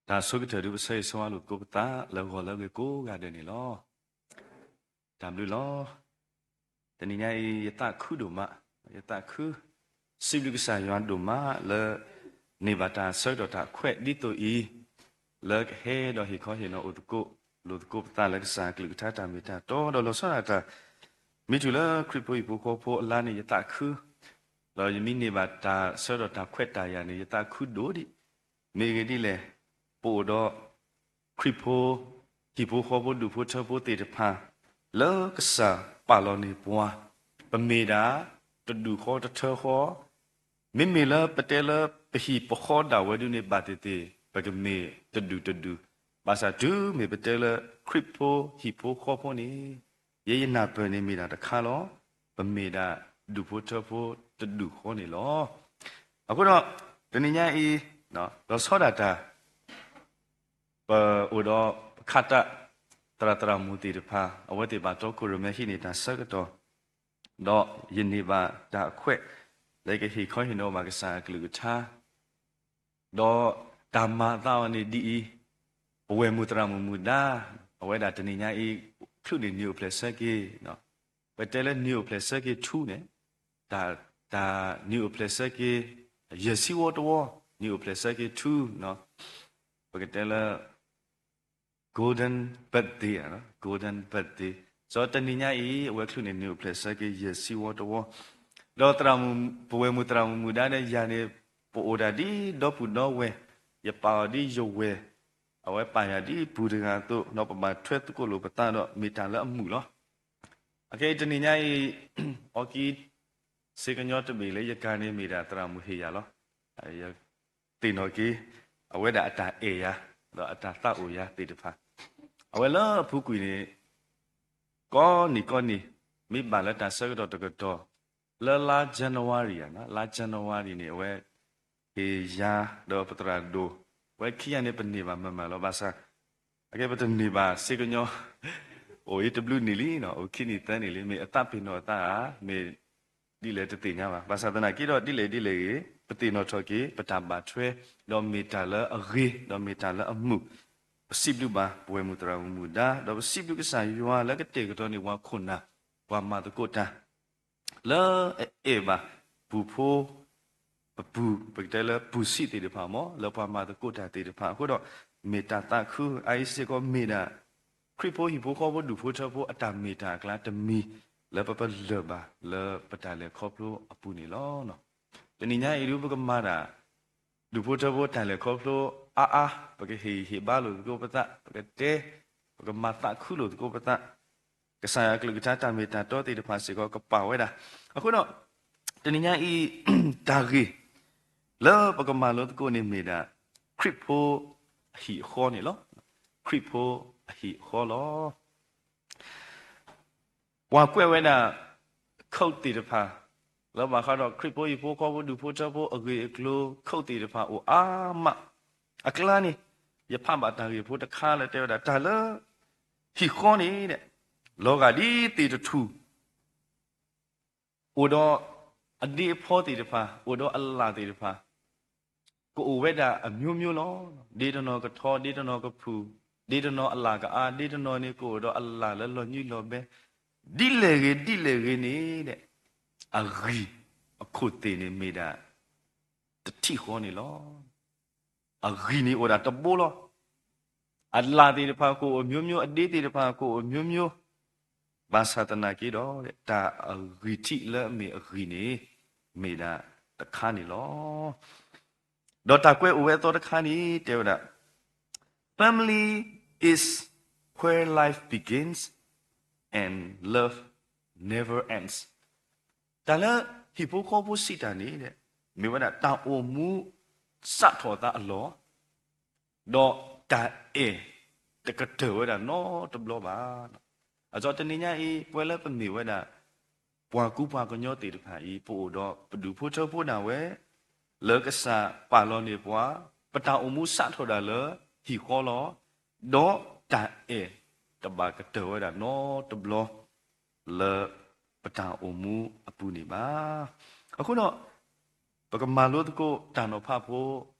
တၢ်ဆိကတၢၢ်ဒုး ပဆၢဂ့ၤဆၢဝါလိာ်သကိးပသး လၢဂီၤလၢအဂ့ၤကိးဂၤဒဲးန့ၣ်လီၤ. တၢ်ဘျုးလီၤ. တနံၤညါအံၤ ယသးခုဒိၣ်မး, ယသးခု, စံးဘျုးကစၢ်ယွၤဒိၣ်မးလၢ န့ၢ်ဘၣ်တၢ်ဆၢကတီၢ်တၢ်ခွဲးဒ်သိးအံၤ, လၢကဟဲဒီးဟ့ၣ်ခီဟ့ၣ်နီၤအိၣ်သကိး, လိာ်သကိးပသးလၢကစၢ်အကလုၢ်ကထါတၢ်မ့ၢ်တၢ်တီ, ဒီးလီၤဆီဒၣ်တၢ်, မ့ၢ်တုၤလၢခရံာ်ဖိဟံၣ်ဖိဃီဖိအလါန့ၣ် ယသးခု, ဒီးယမ့ၢ်န့ၢ်ဘၣ်တၢ်ဆၢကတီၢ်တၢ်ခွဲးတၢ်ယာ်န့ၣ် ယသးခုဒိၣ်ဒံး, မ့ၢ်ဂ့ၢ်ဒ်လဲၣ်, ပအိၣ်ဒီး ခရံာ်ဖိ, ဟံၣ်ဖိဃီဖိဒူၣ်ဖိထၢဖိသ့ၣ်တဖၣ်, လၢကစၢ်ပာ်လီၤန့ၢ်ပှၤ, ပမ့ၢ်ဒၣ်, တဒူၣ်ဃီတထၢဃီ, မ့မ့ၢ်လၢပတဲလၢပဟံၣ်ပဃီဒၣ်ဝဲဒုန့ၣ်ဘၣ်သ့ၣ်သ့ၣ် ပကမ့ၢ်တဒူၣ်တဒူၣ်, ဘၣ်ဆၣ်တုၤမ့ၢ်ပတဲလၢခရံာ်ဖိဟံၣ်ဖိဃီဖိန့ၣ်, ယဲယနၢ်ပၢၢ်န့ၣ်မ့ၢ်ဒၣ်တခါလီၤ, ပမ့ၢ်ဒၣ်ဒူၣ်ဖိထၢဖိတဒူၣ်ဃီန့ၣ်လီၤ. အဃိဒီး, တနံၤညါအံၤ, လီၤဆီဒၣ်တၢ် ပအိၣ်ဒီးပခးတၢ် သရၣ်သရၣ်မုၣ်သ့ၣ်တဖၣ် အဝဲသ့ၣ်ဘၣ်တီခိၣ်ရိၣ်မဲဟံးန့ၢ်တၢ်ဆၢကတီၢ်, ဒီးယန့ၢ်ဘၣ်တၢ်အခွဲး လၢကဟ့ၣ်ခီဟ့ၣ်နီၤဘၣ်ကစၢ်အကလုၢ်ကထါ, ဒီးတၢ်မၤအသးအီၤန့ၣ်ဒ်အံၤ, ပဝဲၢ်မုၣ်သရၣ်မုၣ်မုၣ်ဒါ, အဝဲဒၣ်တနံၤညါအံၤ, ချုးန့ၢ်နံၣ်အိၣ်ဖျဲၣ်ဆၢက့ၤ ပတဲလၢနံၣ်အိၣ်ဖျဲၣ်ဆၢက့ၤထူန့ၣ်, တၢ်, တၢ်နံၣ်အိၣ်ဖျဲၣ်ဆၢက့ၤ, ယဲၢ်ဆံဝီတဝီ, နံၣ်အိၣ်ဖျဲၣ်ဆၢက့ၤထူ, ပကတဲလၢ golden birthday, golden birthday, စီၤတနံၤညါအံၤ အဝဲချုးန့ၢ်နံၣ်အိၣ်ဖျဲၣ်ဆၢက့ၤယဲၢ်ဆံဝီတဝီ, ဒီးသရၣ်မုၣ်, ပဝဲၢ်မုၣ်သရၣ်မုၣ်မုၣ်ဒါဒီးယၤန့ၣ်, ပအိၣ်ဒၣ်ဒ်ဒီပုၢ်ဒီဝဲၢ်, ယပာ်အီၤဒ်ယဝဲၢ်, အဝဲပာ်ယၤဒ်ပုၢ်တဂၤအသိး, ဒီးပဘၣ်ထွဲသကိးလိာ်ပသးဒီး မ့ၢ်တၢ်လၢအမုာ်လီၤ. အခဲအံၤတနံၤညါအံၤ, အီကံ စ့ကညီတဘ့ၣ်လၢယကၤန့ၣ်မ့ၢ်ဒၣ်သရၣ်မုၣ်ဟ့ၣ်ယၤလီၤ. ယသ့ၣ်နီၣ်က့ၤ, အဝဲဒၣ်အတၢ်အဲၣ်ယၤ, ဒီးအတၢ်သးအိၣ်ယၤသ့ၣ်တဖၣ်, အဝဲလၢအပူၤကွံာ်န့ၣ်, ကိးနံၤကိးနံၤ, မ့ၢ်ဘၣ်လၢတၢ်ဆၢကတီၢ်တကတီၢ်, လၢလါ January ဧါ, လါ January န့ၣ် အဝဲ ဟ့ၣ်ယၤဒီးပသရၣ်ဒိၣ်, အဝဲခံဂၤန့ၣ်ပန့ၢ်ဘၣ်မၤမၤလီၤ ဘၣ်ဆၣ်, အကဲပတန့ၢ်ဘၣ်စ့ကညီ, အိၣ်အံၤတဘျုးနံၣ်လံ, အိၣ်ခံနံၣ်သၢနံၣ်လံ, မ့ၢ်အသးပ့ၤနီၣ်အသးဧါ, မ့ၢ်ဒ်လဲၣ်တသ့ၣ်ညါဘၣ်, ဘၣ်ဆၣ်သနာ်က့ဒီးဒ်လဲၣ်ဒ်လဲၣ်ဂ့ၤ, ပသ့ၣ်နီၣ်ထီၣ်က့ၤ ပတၢ်ဘၣ်ထွဲ, ဒီးမ့ၢ်တၢ်လၢအဂ့ၤ, ဒီးမ့ၢ်တၢ်လၢအမုာ်, ပစံးဘျုးဘၣ်ပဝဲၢ်မုၣ်သရၣ်မုၣ်မုၣ်ဒါ, ဒီးပစံးဘျုးကစၢ်ယွၤလၢကတဲာ်ကတီၤန့ၢ်ပှၤခိၣ်နၢ်, ပှၤမၤသကိးတၢ် လၢအအဲၣ်ဘၣ်, ပူၤဖိ, ပပူၤ, ပကတဲလၢပူၤဆံးသ့ၣ်တဖၣ်မ့ၢ် လၢပှၤမၤသကိးတၢ်သ့ၣ်တဖၣ်အဃိဒီး, မ့ၢ်တၢ်သးခုအအံၤစ့ၢ်ကီးမ့ၢ်ဒၣ်, ခရံာ်ဖိဟံၣ်ဖိဃီဖိဒူၣ်ဖိထၢဖိအတၢ်မ့ၢ်တၢ်အကျါတမံၤ လၢပပလၢၢ်ဘၣ်လၢပတၢ်လဲၤခီဖျိအပူၤန့ၣ်လီၤ. တနံၤညါအံၤဒုးပကမၤတၢ် ဒူၣ်ဖိထၢဖိတၢ်လဲၤခီဖျိအါအါ, ပကဟ့ၣ်ဂံၢ်ဟ့ၣ်ဘါလိာ်သကိးပသး, ပကတဲ, ပကမၤသးခုလိာ်သကိးပသး, ကစၢ်ယွၤအကလုၢ်ကထါတၢ်မ့ၢ်တၢ်တီသ့ၣ်တဖၣ်စ့ၢ်ကီးကပာ်ဝဲဒၣ်. အဃိဒီး, တနံၤညါအံၤ, တၢ်ဂ့ၢ်, လၢပကမၤလိသကိးန့ၣ်မ့ၢ်ဒၣ်, ခရံာ်ဖိအဟံၣ်အဃီန့ၣ်လီၤ. ခရံာ်ဖိအဟံၣ်အဃီလီၤ. ပှၤကွဲးဝဲဒၣ် quote သ့ၣ်တဖၣ်, လၢဘၣ်ဃးဒီးခရံာ်ဖိဟံၣ်ဖိဃီဖိဒူၣ်ဖိထၢဖိအဂ့ၢ်အကျိၤ quote သ့ၣ်တဖၣ်အိၣ်အါမး, အကျါန့ၣ်, ယဖးဘၣ်တၢ်ဂ့ၢ်ဖိတခါလၢတဲဝဲဒၣ် တၢ်လၢ ဟံၣ်ဃီန့ၣ်, လီၤဂာ်ဒ်သ့ၣ်တထူၣ် အိၣ်ဒီးအဒ့အဖီသ့ၣ်တဖၣ်, အိၣ်ဒီးအလၣ်သ့ၣ်တဖၣ်, ကအိၣ်ဝဲဒၣ်အမျိုးမျိုးလီၤ. ဒ့တနီၤကထီ, ဒ့တနီၤကဖုၣ်, ဒ့တနီၤအလၣ်ကအါ, ဒ့တနီၤန့ၣ် ကအိၣ်ဒီးအလၣ်လၢလီၤညွံးလီၤဘဲ, ဒ်လဲၣ်ဂ့ၤ ဒ်လဲၣ်ဂ့ၤန့ၣ်, အဂံၢ်အခိၣ်သ့ၣ်န့ၣ်မ့ၢ်ဒၣ် တထံၣ်ဃီန့ၣ်လီၤ. အဂံၢ်န့ၣ်အိၣ်ဒၣ်တဘိလီၤ. အလၣ်သ့ၣ်တဖၣ်ကအိၣ်မျိုးမျိုး, အဒ့သ့ၣ်တဖၣ်ကအိၣ်မျိုးမျိုး, ဘၣ်ဆၣ်သနာ်က့ဒီး, တၢ်အဂံၢ်ထံးလၢအမ့ၢ်အဂံၢ်န့ၣ်, မ့ၢ်ဒၣ်တခါန့ၣ်လီၤ. ဒီးတၢ်ကွဲးအိၣ်ဝဲအသီတခါန့ၣ် တဲဝဲဒၣ်, Family is where life begins and love never ends. တၢ်လၢဟံၣ်ဖိဃီဖိစံးတၢ်န့ၣ်, မ့ၢ်ဝဲဒၣ်တၢ်အိၣ်မူစးထီၣ်အသးအလီၢ်, ဒီးတၢ်အဲၣ်တကတၢၢ်ဝဲဒၣ်နီတဘျီဘၣ်. အသိးတနံၤညါအံၤ ပဝဲလၢပမ့ၢ်ဝဲဒၣ် ပှၤကူပှၤကညီသ့ၣ်တဖၣ်အံၤ ပအိၣ်ဒီးပဒူၣ်ဖိထၢဖိဒၣ်ဝဲ, လၢကစၢ်ပာ်လီၤန့ၢ်ပှၤ, ပတၢ်အိၣ်မူစးထီၣ်ဒၣ်လၢဟံၣ်ဃီလီၤ. ဒီးတၢ်အဲၣ်တဘၣ်ကတၢၢ်ဝဲဒၣ်နီတဘျီ လၢပတၢ်အိၣ်မူအပူၤန့ၣ်ဘၣ်. အဃိဒီး, ပကမၤလိသကိးတၢ်နီၤဖးဖိ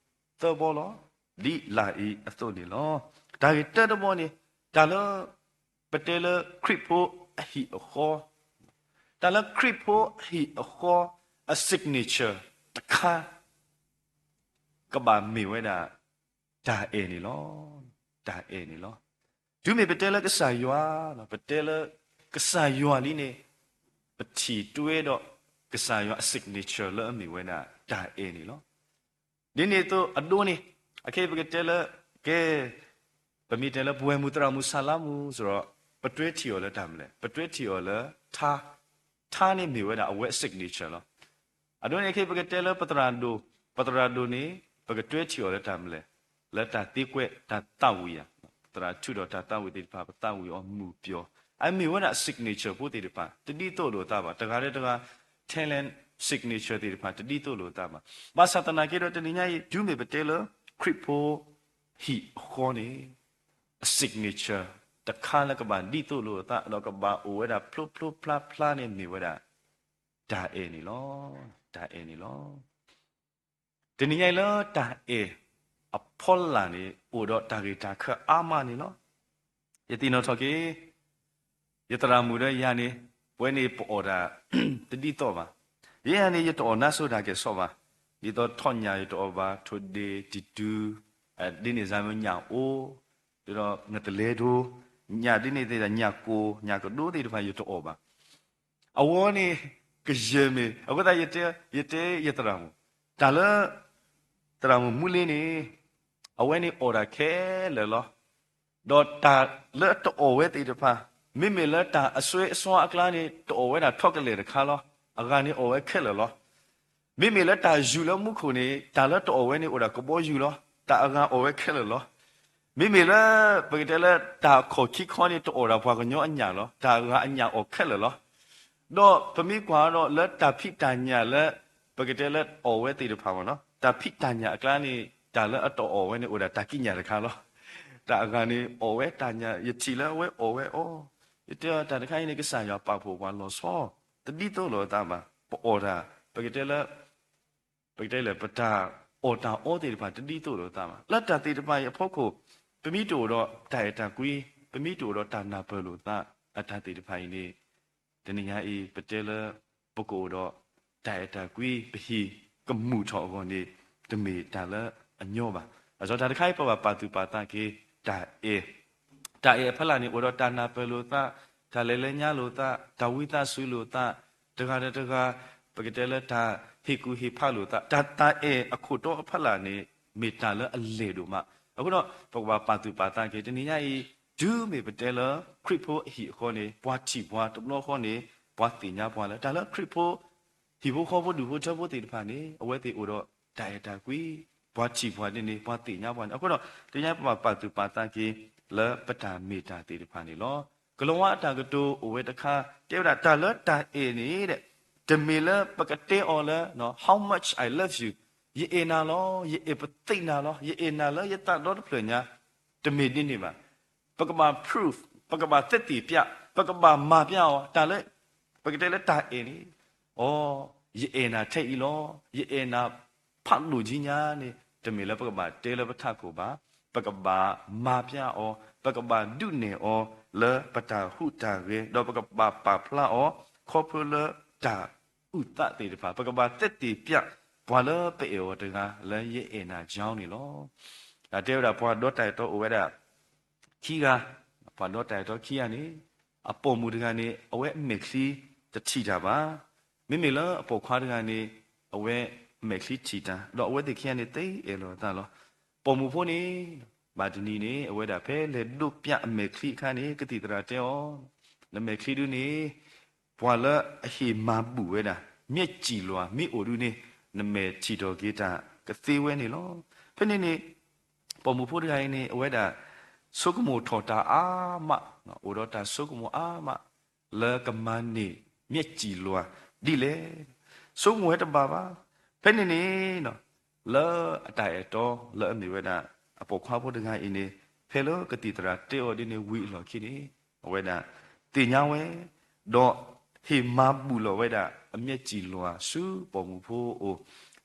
သၢဘီလီၤ. ဒ်လာ်အံၤအသိးန့ၣ်လီၤ. တၢ်ဂ့ၢ်တၢတဘီန့ၣ်, တၢ်လၢ ပတဲလၢခရံာ်ဖိအဟံၣ်အဃီ, တၢ်လၢခရံာ်ဖိအဟံၣ်အဃီအ signature တခါ ကဘၣ်မ့ၢ်ဝဲဒၣ် တၢ်အဲၣ်န့ၣ်လီၤ. တၢ်အဲၣ်န့ၣ်လီၤ. တုၤမ့ၢ်ပတဲလၢကစၢ်ယွၤ, ပတဲလၢကစၢ်ယွၤလံန့ၣ်, ပထံၣ်တွဲဒီးကစၢ်ယွၤအ signature လၢအမ့ၢ်ဝဲဒၣ်တၢ်အဲၣ်န့ၣ်လီၤ. ဒ်န့ၣ်အသိးအဒိန့ၣ်, အခဲအံၤပကတဲလၢ, ကဲ, ပမ့ၢ်တဲလၢပဝဲၢ်မုၢ်သရၣ်မုၣ်ဆၣ်လါမူးစ့ၢ်ကီး, ပတွဲထံၣ်အီၤလၢတၢ်မနုၤလဲၣ်, ပတွဲထံၣ်အီၤလၢထါ, ထါန့ၣ်မ့ၢ်ဝဲဒၣ်အဝဲ signature လီၤ. အဒိန့ၣ်ခဲအံၤပကတဲလၢပသရၣ်ဒိၣ်, ပသရၣ်ဒိၣ်န့ၣ် ပကတွဲထံၣ်အီၤလၢတၢ်မနုၤလဲၣ်, လၢတၢ်သံကွဲးတၢ်သးဝံၣ်ဧါ, သရၣ်ထုးဒီးတၢ်သးဝံၣ်သ့ၣ်တဖၣ် ပသးဝံၣ်အီၤမုၢ်ပျီၤ, အမ့ၢ်ဝဲဒၣ် signature ဖိသ့ၣ်တဖၣ် တဒ်သိးလိာ်သးဘၣ်, တဂၤဒီးတဂၤ talent, signature သ့ၣ်တဖၣ် တဒ်သိးလိာ်သးဘၣ်. ဘၣ်ဆၣ်သနာ်က့ဒီးတနံၤညါအံၤ တုၤမ့ၢ်ပတဲလၢ ခရံာ်ဖိ ဟံၣ်အဃီန့ၣ်, အ signature တခါလၢကဘၣ်ဒ်သိးလိာ်သး ဒီးကဘၣ်အိၣ်ဝဲဒၣ်ဖျိဖျိဖျါဖျါန့ၣ်မ့ၢ်ဝဲဒၣ် တၢ်အဲၣ်န့ၣ်လီၤ. တၢ်အဲၣ်န့ၣ်လီၤ. တနံၤညါအံၤလၢတၢ်အဲၣ်အဖီလာ်န့ၣ် အိၣ်ဒီးတၢ်ဂ့ၢ်တၢ်ခၢၣ်အါမးန့ၣ်လီၤ. ယသ့ၣ်နီၣ်ထီၣ်က့ၤ ယသရၣ်မုၣ်ဒီးယၤန့ၣ်, ပဝဲန့ၣ်ပအီၣ်တၢ် တဒ်သိးဘၣ်. ယဲယၤန့ၣ် ယတအီၣ်နါစိၤတၢ်ကဲၣ်ဆိးဘၣ်. ဒ်သိးထီၣ်ညၣ်ယတအီၣ်ဘၣ်, ထိၣ်ဒ့တံၢ်တူ, ဒ်န့ၣ်စ့ၢ်မ့ၢ်ညၣ်အိ, ဒ်သိးနတလဲဒိ, ညၣ်ဒ်န့ၣ်သ့ၣ်ညၣ်ကိၢ် ညၣ်ကဒိသ့ၣ်တဖၣ်ယတအီၣ်ဘၣ်. အဝဲန့ၣ် ကယဲၢ်မ့ၢ် အဃိသတး ယတဲယသရၣ်မုၣ်, တၢ်လၢ သရၣ်မုၣ်မူလ့န့ၣ် အဝဲန့ၣ်အီၣ်တၢ်ခဲလၢာ်လီၤ. ဒီးတၢ်လၢတအီၣ်ဝဲသ့ၣ်တဖၣ်, မ့မ့ၢ်လၢတၢ်အစွဲအစွါအကျါန့ၣ် တအီၣ်ဝဲဒၣ်ထီကလဲာ်တခါလီၤ. အဂၤန့ၣ်အီၣ်ဝဲခဲလၢာ်လီၤ. မ့မ့ၢ်လၢတၢ်ယူၤလၢမူခိၣ်န့ၣ် တၢ်လၢတအီၣ်ဝဲန့ၣ်အိၣ်ဒၣ်ကဘီယူၤလီၤ. တၢ်အဂၤအီၣ်ဝဲခဲလၢာ်လီၤ. မ့မ့ၢ်လၢ ပကတဲလၢတၢ်အခီၣ်ခံခီန့ၣ် တအီၣ်ဒၣ်ပှၤကညီအညၣ်လီၤ. တၢ်အဂၤအညၣ်အီၣ်ခဲလၢာ်လီၤ. ဒီးပမ့ၢ်ကွၢ်ဒီးလၢတၢ်ဖံးတၢ်ညၣ်လၢ ပကတဲလၢအီၣ်ဝဲသ့ၣ်တဖၣ်မ့ၢ်နီၤ, တၢ်ဖံးတၢ်ညၣ်အကျါန့ၣ် တၢ်လၢအတအီၣ်ဝဲန့ၣ်အိၣ်ဒၣ်တၢ်ကံးညာ်တခါလီၤ. တၢ်အဂၤန့ၣ်အီၣ်ဝဲတၢ်ညၣ် ယထံၣ်လၢအဝဲအီၣ်ဝဲအီၤ, ယတဲအီၤတၢ်တခါအံၤန့ၣ် ကစၢ်ယွၤပာ်ဖှိၣ်ပှၤလီၤဆီ, တဒ်သိးလိာ်သးဘၣ်, ပအီၣ်တၢ်, ပကတဲလၢ ပကတဲလၢ ပတၢ်အီၣ်တၢ်အီသ့ၣ်တဖၣ်တဒ်သိးလိာ်သးဘၣ်. လၢတၢ်သ့ၣ်တဖၣ်အံၤအဖီခိၣ်, ပမ့ၢ်တအိၣ်ဒီးတၢ်အဲၣ်တၢ်ကွံ, ပမ့ၢ်တအိၣ်ဒီးတၢ်နၢ်ပၢၢ်လိာ်သး အတၢ်သ့ၣ်တဖၣ်အံၤန့ၣ်, တနံၤညါအံၤ ပတဲလၢ ပကအိၣ်ဒီးတၢ်အဲၣ်တၢ်ကွံ ပဟံၣ်ကမူာ်ထီၣ်အဂီၢ်န့ၣ် တမ့ၢ်တၢ်လၢအညီဘၣ်. အစီတၢ်တခါအံၤ ပဘၣ်ပာ်သူၣ်ပာ်သးက့ၤ တၢ်အဲၣ် တၢ်အဲၣ်အဖီလာ်န့ၣ် အိၣ်ဒီးတၢ်နၢ်ပၢၢ်လိာ်သး, တၢ်လဲၤလၢညါလိာ်သး, တၢ်ဝံသးစူၤလိာ်သး, တဂၤဒီးတဂၤ ပကတဲလၢတၢ်ဟ့ၣ်ကူၣ်ဟ့ၣ်ဖးလိာ်သး, တၢ် တၢ်အဲၣ်အခိၣ်တီအဖီလာ်န့ၣ် မ့ၢ်တၢ်လၢအလဲၢ်ဒိၣ်မး. အဃိဒီး ပကဘၣ်ပာ်သူၣ်ပာ်သးက့ၤ တနံၤညါအံၤ, တုၤမ့ၢ်ပတဲလၢ ခရံာ်ဖိအဟံၣ်အဃီန့ၣ် ပှၤထံၣ်ပှၤတဘျီဃီန့ၣ် ပှၤသ့ၣ်ညါပှၤလၢ တၢ်လၢခရံာ်ဖိ ဟံၣ်ဖိဃီဖိဒူၣ်ဖိထၢဖိသ့ၣ်တဖၣ်န့ၣ် အဝဲသ့ၣ်အိၣ်ဒီးတၢ်အဲၣ်တၢ်ကွံ, ပှၤထံၣ်ပှၤဒ်န့ၣ် ပှၤသ့ၣ်ညါပှၤန့ၣ်. အဃိဒီး တနံၤညါပဘၣ်ပာ်သူၣ်ပာ်သးက့ၤ လၢပတၢ်မ့ၢ်တၢ်သ့ၣ်တဖၣ်န့ၣ်လီၤ. ကလၤဝါအတၢ်ကတိၤအိၣ်ဝဲတခါ တဲဝဲဒၣ် တၢ်လၢတၢ်အဲၣ်န့ၣ် တမ့ၢ်လၢပကတဲအီၤလၢ how much I love you, ယအဲၣ်နၤလီၤ, ယအဲၣ်ပသ့ၣ်နၤလီၤ, ယအဲၣ်နၤလၢယသးဒီတဖျၢၣ်ညါ, တမ့ၢ်ဒ်န့ၣ်ဘၣ်. ပကဘၣ် prove, ပကဘၣ်သက်သေပြ, ပကဘၣ်မၤပြအီၤ တၢ်လၢ ပကတဲလၢတၢ်အဲၣ်န့ၣ်, အိ, ယအဲၣ်နၤထဲအံၤလီၤ, ယအဲၣ်နၤဖးဒိၣ်ကံညါန့ၣ် တမ့ၢ်လၢပကဘၣ်တဲလၢပထးခိၣ်ဘၣ်. ပကဘၣ်မၤပြအီၤ, ပကဘၣ်ဒုးနဲၣ်အီၤလၢပတၢ်ဟူးတၢ်ဂဲၤ, ဒီးပကဘၣ်ပာ်ဖျါအီၤ ခီဖျိလၢတၢ်အုၣ်သးသ့ၣ်တဖၣ်, ပကဘၣ်သက်သေပြ ပှၤလၢပအဲၣ်အီၤတဂၤလၢယအဲၣ်နၤကၠီန့ၣ်လီၤ. တဲဝဲဒၣ် ပှၤဒီတၢ်အဲၣ်တီအိၣ်ဝဲဒၣ် ခံဂၤ, ပှၤဒီတၢ်အဲၣ်တီခံဂၤန့ၣ်, အပိာ်မုၣ်တဂၤန့ၣ် အဝဲအမဲာ်ချံတထံၣ်တၢ်ဘၣ်. မ့မ့ၢ်လၢအပိာ်ခွါတဂၤန့ၣ် အဝဲအမဲာ်ချံထံၣ်တၢ်, ဒီးအဝဲသ့ၣ်ခံဂၤန့ၣ် သ့အဲၣ်လိာ်အသးလီၤ. ပိာ်မုၣ်ဖိန့ၣ် ဘၣ်တနံၤန့ၣ် အဝဲဒၣ်ဖဲလဲၤဒိးပၠးအမဲာ်ချံအခါန့ၣ် ကသံၣ်သရၣ်တဲအီၤ, နမဲာ်ချံဒုန့ၣ် ပှၤလၢအဟ့ၣ်မၤဘူၣ်ဝဲဒၣ် မျက်ကြည်လွှာ မ့ၢ်အိၣ်ဒုန့ၣ် နမဲာ်ထံၣ်ထီၣ်က့ၤတၢ်ကသ့ဝဲန့ၣ်လီၤ. ဖဲန့ၣ်န့ၣ် ပိာ်မုၣ်ဖိတဂၤအံၤန့ၣ် အဝဲဒၣ် ဆိကမိၣ်ထီၣ်တၢ်အါမး, အိၣ်ဒီးတၢ်ဆိကမိၣ်အါမး လၢကမၤန့ၢ် မျက်ကြည်လွှာ ဒ်လဲၣ်. ဆိကမိၣ်ဝဲတဘၣ်ဘၣ်. ဖဲန့ၣ်န့ၣ် လၢအတၢ်အဲၣ်တီလၢအမ့ၢ်ဝဲဒၣ် အပိာ်ခွါဖိတဂၤအံၤန့ၣ် ဖဲလၢကသံၣ်သရၣ်တဲအီၤဒ်န့ၣ်ဝံၤအလီၢ်ခံန့ၣ် အဝဲဒၣ်သ့ၣ်ညါဝဲ, ဒီးဟ့ၣ်မၤဘူၣ်လီၤဝဲဒၣ် အမျက်ကြည်လွှာ ဆူပိာ်မုၣ်ဖိအအိၣ်,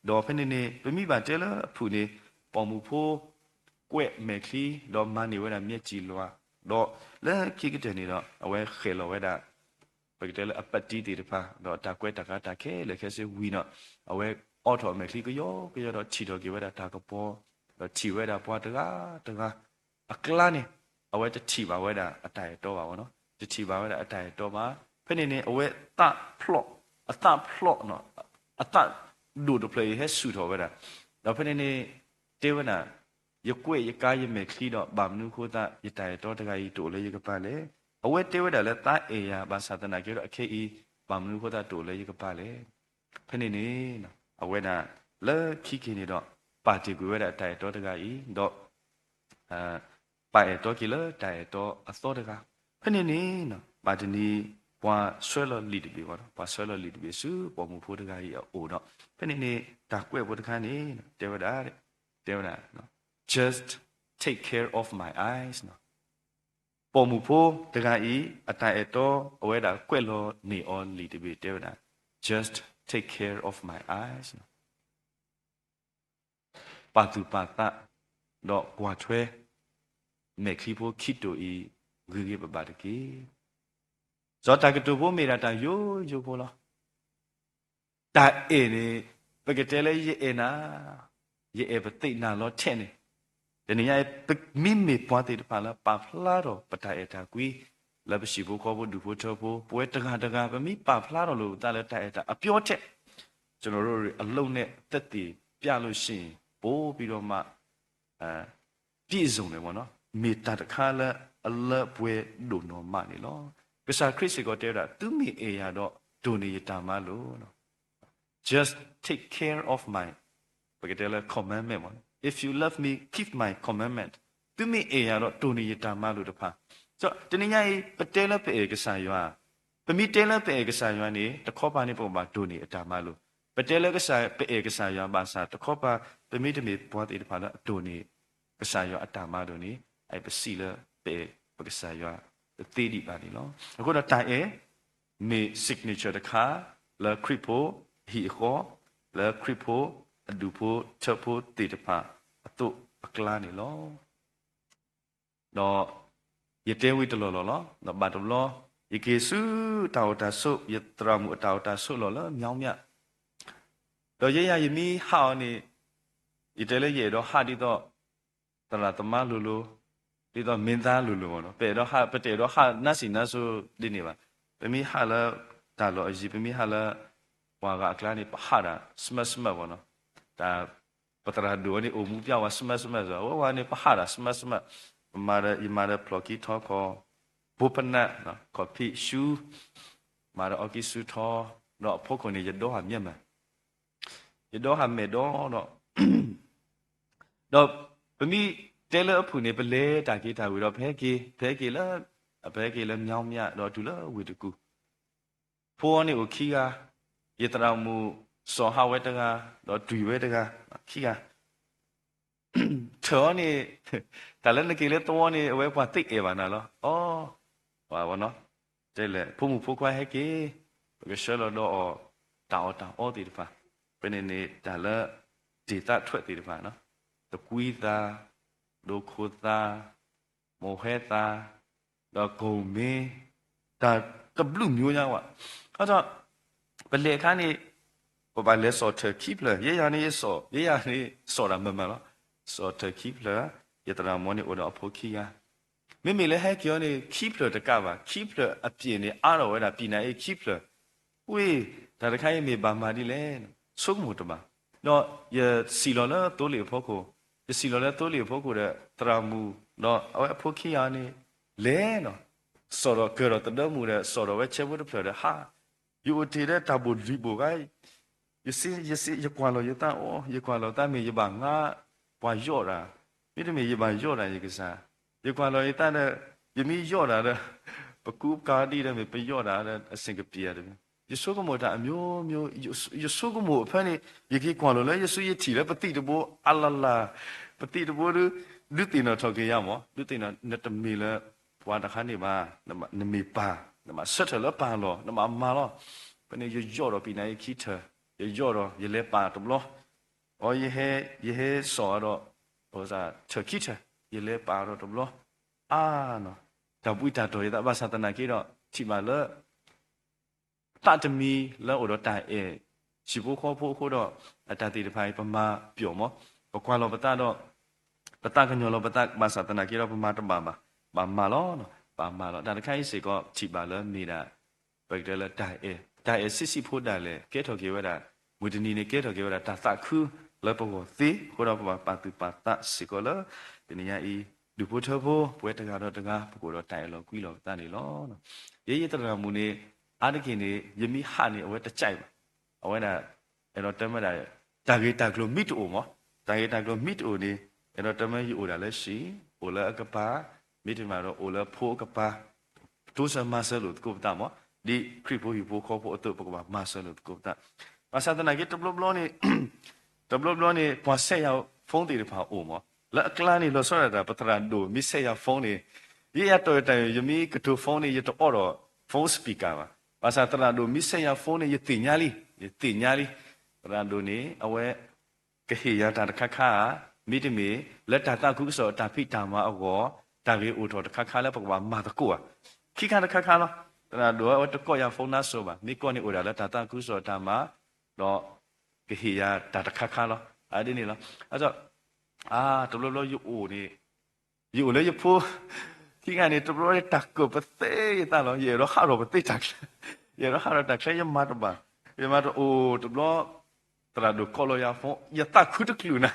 ဒီးဖဲန့ၣ်န့ၣ် ပမ့ၢ်ဘၣ်တဲလၢအဖုၣ်န့ၣ် ပိာ်မုၣ်ဖိ ကွဲးမဲာ်ချံ ဒီးမၤန့ၢ်ဝဲဒၣ်မျဲၢ်စံၣ်လွၤ, ဒီးလၢခံကတၢၢ်န့ၣ်ဒီး အဝဲဃဲၣ်လီၤဝဲဒၣ် ပကတဲလၢအပတံၤသ့ၣ်တဖၣ် ဒီးတၢ်ကွဲးတၢ်ကၤတၢ်ခဲလၢာ်ခဲဆ့ဝံၤဒီး အဝဲအိးထီၣ်အမဲာ်ချံကယီကယီဒီးထံၣ်ထီၣ်က့ၤဝဲဒၣ်တၢ်ကပီၤ, ဒီးထံၣ်ဝဲဒၣ်ပှၤတဂၤတဂၤ အကျါန့ၣ် အဝဲတထံၣ်ဘၣ်ဝဲဒၣ်အတၢ်အဲၣ်တီဘၣ်ဝဲနီၤ, တထံၣ်ဘၣ်ဝဲဒၣ်အတၢ်အဲၣ်တီဘၣ်. ဖဲန့ၣ်န့ၣ် အဝဲသးဖျိး, အသးဖျိးနီၤ, အသးဒိၣ်တဖျၢၣ်အံၤဟဲဆူၣ်ထီၣ်ဝဲဒၣ်, ဒီးဖဲန့ၣ်န့ၣ် တဲဝဲဒၣ် ယကွဲးယကၤယမဲာ်ချံဒီး ဘၣ်မနုၤအဃိသတး ယတၢ်အဲၣ်တီတဂၤအံၤတအိၣ်လၢယကပၤလဲၣ်. အဝဲတဲဝဲဒၣ်လၢသးအဲၣ်ယၤ ဘၣ်ဆၣ်သနာ်က့ဒီး အခဲအံၤ ဘၣ်မနုၤအဃိသတးတအိၣ်လၢယကပၤလဲၣ်. ဖဲန့ၣ်န့ၣ် အဝဲဒၣ်လၢခံက့ၤန့ၣ်ဒီး ပာ်တ့ၢ်ကွံာ်ဝဲဒၣ်တၢ်အဲၣ်တီတဂၤအံၤ ဒီး ပာ်အဲၣ်တီက့ၤလၢတၢ်အဲၣ်တီအသီတဂၤ. ဖဲန့ၣ်န့ၣ် ဘၣ်တနံၤ ပှၤဆှၢလီၤလံာ်တဘ့ၣ်ဘၣ်, ပှၤဆှၢလီၤလံာ်တဘ့ၣ်ဆူပိာ်မုၣ်ဖိတဂၤအံၤအအိၣ်ဒီး ဖဲန့ၣ်န့ၣ် တၢ်ကွဲးဖိတခါန့ၣ် တဲဝဲဒၣ်, တဲဝဲဒၣ် just take care of my eyes နီၤ. ပိာ်မုၣ်ဖိတဂၤအံၤ အတၢ်အဲၣ်တီ အဝဲဒၣ်ကွဲးလီၤန့ၢ်အီၤလံာ်တဘ့ၣ် တဲဝဲဒၣ် just take care of my eyes နီၤ. ပာ်သူၣ်ပာ်သး ဒီးကွၢ်ထွဲ မဲာ်ချံဖိခံတိၤအံၤ ဂ့ၤဂ့ၤဘၣ်ဘၣ်တက့ၢ်. စီၤတၢ်ကတိၤဖိမ့ၢ်ဒၣ်တၢ်ယိယိဖိလီၤ. တၢ်အဲၣ်န့ၣ် ပကတဲလၢယအဲၣ်နၤ, ယအဲၣ်ပသ့ၣ်နၤလီၤထဲန့ၣ်, တနံၤညါအံၤ ပမ့မ့ၢ်ပှၤသ့ၣ်တဖၣ်လၢပာ်ဖျါထီၣ်ပတၢ်အဲၣ်တၢ်ကွံ လၢပဟံၣ်ဖိဃီဖိဒူၣ်ဖိထၢဖိ ပဝဲတဂၤတဂၤ ပမ့ၢ်ပာ်ဖျါထီၣ်လိာ်ပသးလၢတၢ်အဲၣ်တၢ်အပျီထဲ ကျွန်တော်တို့တွေ အလုပ်နဲ့ သက်သေပြလို့ရှိရင် ပိုပြီးတော့မှ ပြည့်စုံတယ်ပေါ့နော်, မ့ၢ်တၢ်တခါလၢအလၢပှဲၤဒိၣ်နီၢ်မးန့ၣ်လီၤ. ကစၢ်ခရံာ်စ့ၢ်ကီးတဲဝဲဒၣ် သုမ့ၢ်အဲၣ်ယၤဒီး ဒိၣ်န့ၢ်ယတၢ်မၤလိာ် just take care of my ပကတဲလၢ commandment ပေါ့နော်, if you love me, keep my commandment, သုမ့ၢ်အဲၣ်ယၤဒီး ဒိၣ်န့ၢ်ယတၢ်မၤလိာ်တဖၣ်. တနံၤညါအံၤ ပတဲလၢပအဲၣ်ကစၢ်ယွၤ, ပမ့ၢ်တဲလၢပအဲၣ်ကစၢ်ယွၤန့ၣ် တခီပၤန့ၣ် ပကဘၣ်ဒိၣ်န့ၢ်အတၢ်မၤလိာ်, ပတဲလၢကစၢ် ပအဲၣ်ကစၢ်ယွၤဘၣ်ဆၣ် တခီပၤ ပမ့တမ့ၢ်ပှၤသ့ၣ်တဖၣ်လၢအဒိၣ်န့ၢ် ကစၢ်ယွၤအတၢ်မၤလိာ်န့ၣ် အအံၤပစံးလၢပအဲၣ်ပကစၢ်ယွၤ တသ့ဒံးဘၣ်န့ၣ်လီၤ. အဃိဒီးတၢ်အဲၣ် မ့ၢ် signature တခါ လၢခရံာ်ဖိအဟံၣ်အဃီ, လၢခရံာ်ဖိအဒူၣ်ဖိထၢဖိသ့ၣ်တဖၣ်အသိးအကျါန့ၣ်လီၤ. ဒီးယတဲဝံၤတလီၢ်လီၢ်လီၤ. ဒီးဘၣ်တဘျီ ယက့ၤဆူတၢ်အိၣ်တၢ်ဆိး ယသရၣ်မုၣ်အတၢ်အိၣ်တၢ်ဆိးလီၢ်လၢ မြောင်းမြ ဒီးယဲယၤယမ့ၢ်ဟးအီၤန့ၣ် ယတဲလၢယအဲၣ်ဒိးဟးဒ်သိး သရၣ်သမါလိၤလိၤ, ဒ်သိးမင်းသားလိၤလိၤမ့ၢ်နီၤ, ပအဲၣ်ဒိးဟး ပတအဲၣ်ဒိးဟးနါစံၣ်နါစိၤဒ်န့ၣ်ဘၣ်. ပမ့ၢ်ဟးလၢတၢ်လီၢ်အယံၤ ပမ့ၢ်ဟးလၢ ပှၤဂၤအကျါန့ၣ် ပဟးဒၣ် စမၢစမၢမ့ၢ်နီၤ. တၢ် ပသရၣ်ဒိၣ်ဝဲန့ၣ် အိၣ်မူပျဲဝဲ စမၢစမၢစ့ၢ် အဝဲဝဲန့ၣ် ပဟးဒၣ် စမၢစမၢ, ပမၤဒီး ယမၤဒီးဖျိးခံထီခီၣ် ဘိဖနၢ် ခီၣ်ဖံးရှူ မၤဒီးအီကံၢ်ဆူထီ ဒီးအဖီခိၣ်န့ၣ် ယဒီဟးမျဲမး ယဒီဟးမဲာ်ဒီဒီး ဒီးပမ့ၢ်တဲလၢအဖုၣ်န့ၣ် ပလဲၤတၢ်က့ၤတၢ်ဝံၤဒီး ပဟဲက့ၤ ပဟဲက့ၤလၢ ပဟဲက့ၤလၢမြောင်းမြ ဒီးတုၤလၢဝ့ၢ်တကူၣ်, ဖိအီၤန့ၣ်အိၣ်ခံဂၤ, ယသရၣ်မုၣ်စီၤဟးဝဲတဂၤ, ဒီးတွံၢ်ဝဲတဂၤ, ခံဂၤ ထၢၣ်အီၤန့ၣ် တၢ်လၢနက့ၤလၢသဝီန့ၣ် အဝဲပှၤသ့အဲၣ်ဘၣ်နၤလီၤ. အီ ဝဲနီၤ တဲလဲၣ် ဖိမုၣ်ဖိခွါဟဲက့ၤ, ပကဆှၢလီၤဒီးအီၤ တၢ်အီၣ်တၢ်အီသ့ၣ်တဖၣ်, ဖဲန့ၣ်န့ၣ် တၢ်လၢ ဒေသထွက် သ့ၣ်တဖၣ်နီၤ, သကွံသး, ဒိခိသး, ဒီးကိၣ်မ့ၢ်, တၢ်တဘျုးမျိုးညါဝဲ, အဒီး ပလဲၤအခါန့ၣ် ပဘၣ်လဲၤစိာ်ထၢၣ်ခံဖျၢၣ်, ယဲယၤန့ၣ်ယစိာ်, ယဲယၤန့ၣ်စိာ်တၢ်မၤမၤလီၤ. စိာ်ထၢၣ်ခံဖျၢၣ်, ယသရၣ်မုၣ်န့ၣ်အိၣ်ဒီးအဖိခံဂၤ, မ့မ့ၢ်လၢဟဲက့ၤအီၤန့ၣ် ခံဖျၢၣ်တကးဘၣ်, ခံဖျၢၣ်အပြည့်န့ၣ် အါထီၣ်ဝဲဒၣ် ပံၣ်နါအ့ခံဖျၢၣ်, ဝ့ၢ် တၢ်တခါအံၤမ့ၢ်ဘၣ်မၤဒ်လဲၣ်, ဆိကမိၣ်တဘၣ်. ဒီးယစံၣ်လီၤလၢသိလ့ၣ်အဖီခိၣ်, ယစံၣ်လီၤလၢသိလ့ၣ်အဖီခိၣ်ဒီး သရၣ်မုၣ် ဒီးအဝဲအဖိခံဂၤန့ၣ် လဲၤနီၤ, စိာ်ဒီးကၢၤဒီးသဒၢမုၣ်ဒီး စိာ်ဒီးဝဲဆဲဖိတဖျၢၣ်ဒီးဟး, ယအိၣ်တ့ၢ်ဒီးတၢ်ဘိၣ်လွံၢ်ဘိၣ်ဂၤ, ယစ့ ယစ့ ယကွၢ်လီၤယသးအီၤ, ယကွၢ်လီၤသးမ့ၢ်ယဘၣ်ငါပှၤယီၣ်တၢ်, မ့တမ့ၢ်ယဘၣ်ယီၣ်တၢ်ယကစၢ်, ယကွၢ်လီၤယသးဒီး ယမ့ၢ်ယီၣ်တၢ်ဒီး ပကူပကၤဒ်ဒီးမ့ၢ်ပယီၣ်တၢ်ဒီး အဆင်ကပံၤဧါတမ့ၢ်, ယဆိကမိၣ်တၢ်အမျိုးမျိုး, ယဆိကမိၣ်အဖၢန့ၣ် ယက့ၤကွၢ်လီၤလၢယစုယထံၣ်လၢပသံၣ်တဘိ အလလၢ်, ပသံၣ်တဘိဒီး ဒုးသ့ၣ်နီၣ်ထီၣ်က့ၤယၤမး, ဒုးသ့ၣ်နီၣ် နတမ့ၢ်လၢပှၤတခါန့ၣ်ဘၣ်, နမ့ၢ်ပၢ်, နဘၣ်ဆၢထၢၣ်လၢပၢ်လီၢ်, နဘၣ်မၤလီၤ. ဖဲန့ၣ်ယယီၣ်ဒီးပံၣ်နါအ့ခံထၢၣ်, ယယီၣ်ဒီးယလဲၤပာ်တဘျီ, အီ ယဟဲ ယဟဲစိာ်ဒီး ထၢၣ်ခံထၢၣ် ယလဲၤပာ်ဒီးတဘျီ အါနီၤ တၢ်ဘှံးတၢ်တီၢ်ယသး ဘၣ်ဆၣ်သနာ်က့ဒီး ထံၣ်ဘၣ်လၢ သးတမံၤလၢအိၣ်ဒီးတၢ်အဲၣ် ဟံၣ်ဖိဃီဖိအဃိဒီး အတၢ်သ့ၣ်တဖၣ်အံၤ ပမၤပျီၣ်မး, ပကွၢ်လီၤပသးဒီး ပသးကညီၤလီၤပသး ဘၣ်ဆၣ်သနာ်က့ဒီး ပမၤတဘၣ်ဘၣ်, ဘၣ်မၤလီၤ, ဘၣ်မၤလီၤ. တၢ်တခါအံၤစ့ၢ်ကီး ထံၣ်ဘၣ်လၢမ့ၢ်ဒၣ် ပကတဲလၢတၢ်အဲၣ်, တၢ်အဲၣ်ဆံးဆံးဖိဒၣ်လဲာ် ကဲထီၣ်က့ၤဝဲဒၣ် မုၢ်တနံၤန့ၣ် ကဲထီၣ်က့ၤဝဲဒၣ်တၢ်သးခုလၢပဂီၢ်သ့အဃိဒီး ပဘၣ်ပာ်သူၣ်ပာ်သးစ့ၢ်ကီးလၢ တနံၤညါအံၤ ဒူၣ်ဖိထၢဖိ ပဝဲတဂၤဒီးတဂၤ ပကအိၣ်ဒီးတၢ်အဲၣ်လီၤကွံလီၤပသးန့ၣ်လီၤ. ယဲယသရၣ်မုၣ်န့ၣ် အါတက့ၢ်န့ၣ် ယမ့ၢ်ဟးန့ၣ် အဝဲတကးဘၣ်, အဝဲဒၣ် အဲၣ်ဒိးတဲမ့ၢ်ဒၣ် တၢ်ဂ့ၢ်တၢ်ကျိၤမ့ၢ်တအိၣ်မး, တၢ်ဂ့ၢ်တၢ်ကျိၤမ့ၢ်တအိၣ်န့ၣ် အဲၣ်ဒိးတဲမ့ၢ်ယအိၣ်ဒၣ်လၢဟံၣ်, အိၣ်လၢအကပၤ, မ့တမ့ၢ်ဒီးအိၣ်လၢဖိအကပၤ, တိစၢၤမၤစၢၤလိာ်သကိးပသးမး, ဒ်ခရံာ်ဖိဟံၣ်ဖိဃီဖိအသိး ပကဘၣ်မၤစၢၤလိာ်သကိးပသး. ဘၣ်ဆၣ်သနာ်က့ တဘျီဘျီန့ၣ် တဘျီဘျီန့ၣ် ပှၤဆဲးယၤ phone သ့ၣ်တဖၣ်အိၣ်မး, လၢအကျါန့ၣ် လီၤဆီဒၣ်တၢ် ပသရၣ်ဒိၣ်မ့ၢ်ဆဲးယၤ phone န့ၣ်, ယဲယၤတီၢ်ယတၢ် ယမ့ၢ်ကတိၤ phone န့ၣ် ယတအိးထီၣ် phone speaker ဘၣ်. ဘၣ်ဆၣ်သရၣ်ဒိၣ်မ့ၢ်ဆဲးယၤ phone န့ၣ် ယသ့ၣ်ညါလံ, ယသ့ၣ်ညါလံ. သရၣ်ဒိၣ်န့ၣ် အဝဲ ကဟ့ၣ်ယၤတၢ်တခါခါဧါ, မ့တမ့ၢ် လၢတၢ်သးခုကစီၣ်အတၢ်ဖံးတၢ်မၤအဂီၢ် တၢ်ဂ့ၢ်အိၣ်ထီၣ်တခါခါလၢပကဘၣ်မၤသကိးဧါ. ခံခါတခါခါလီၤ. သရၣ်ဒိၣ်အဝဲတကိးယၤ phone နါစိၤဘၣ်, မ့ၢ်ကိးန့ၣ်အိၣ်ဒၣ်လၢတၢ်သးခုကစီၣ်အတၢ်မၤ, ဒီးကဟ့ၣ်ယၤတၢ်တခါခါလီၤ. အဒ်န့ၣ်လီၤ. အ အါ တဘျီဘျီယအိၣ်န့ၣ် ယအိၣ်လၢယဖိ ခံဂၤန့ၣ် တဘျီဘျီန့ၣ် တၢ်ကၢၣ်ပသ့ယသးလီၤ. ယအဲၣ်ဒိးဟးထီၣ်ပသ့တၢ်ချၢ, ယအဲၣ်ဒိးဟးထီၣ်တၢ်ချၢ ယမၤတဘၣ်, ယမၤတအိၣ်တဘျီ သရၣ်ဒိၣ်ကိးလီၤယၤ phone ယသးခုတချုးနၤ,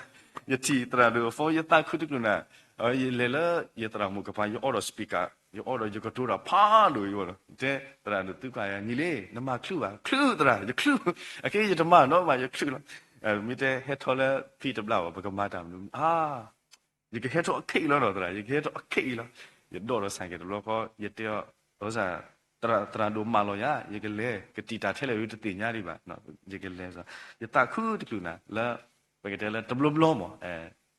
ယထံၣ်သရၣ်ဒိၣ်အ phone ယသးခုတချုးနၤ, ယလဲၤလၢယသရၣ်မုၣ်ကပၤ ယအိးထီၣ် speaker ယအိးထီၣ်ယကတိၤတၢ်ဖးဒိၣ်ယဝဲလီၤ. တဲသရၣ်ဒိၣ်သုကၣ်ယၤ နံၤလံ နမၤချုးဘၣ်, ချုးသရၣ် ယချုး, အခဲယတမၤနီတမံၤ ယချုးလီၤ. မ့ၢ်တဲဟဲထီၣ်လၢဖံတဘျီဘၣ် ပကမၤတၢ်မနုၤ အါ ယကဟဲထီၣ်အခဲအံၤလီၤနီၤသရၣ်, ယကဟဲထီၣ်အခဲအံၤလီၤ. ယဒိးဒီးဆၣ်က့ၤတဘျီဃီ ယတဲအီၤ သရၣ်ဒိၣ်မၤလီၤယၤ, ယကလဲၤ ကတံာ်တၢ်ထဲလဲၣ် ယတသ့ၣ်ညါဒံးဘၣ်, ယကလဲၤ, ယသးခုတချုးနၤ လၢ ပကတဲလၢတဘျီဘျီမး,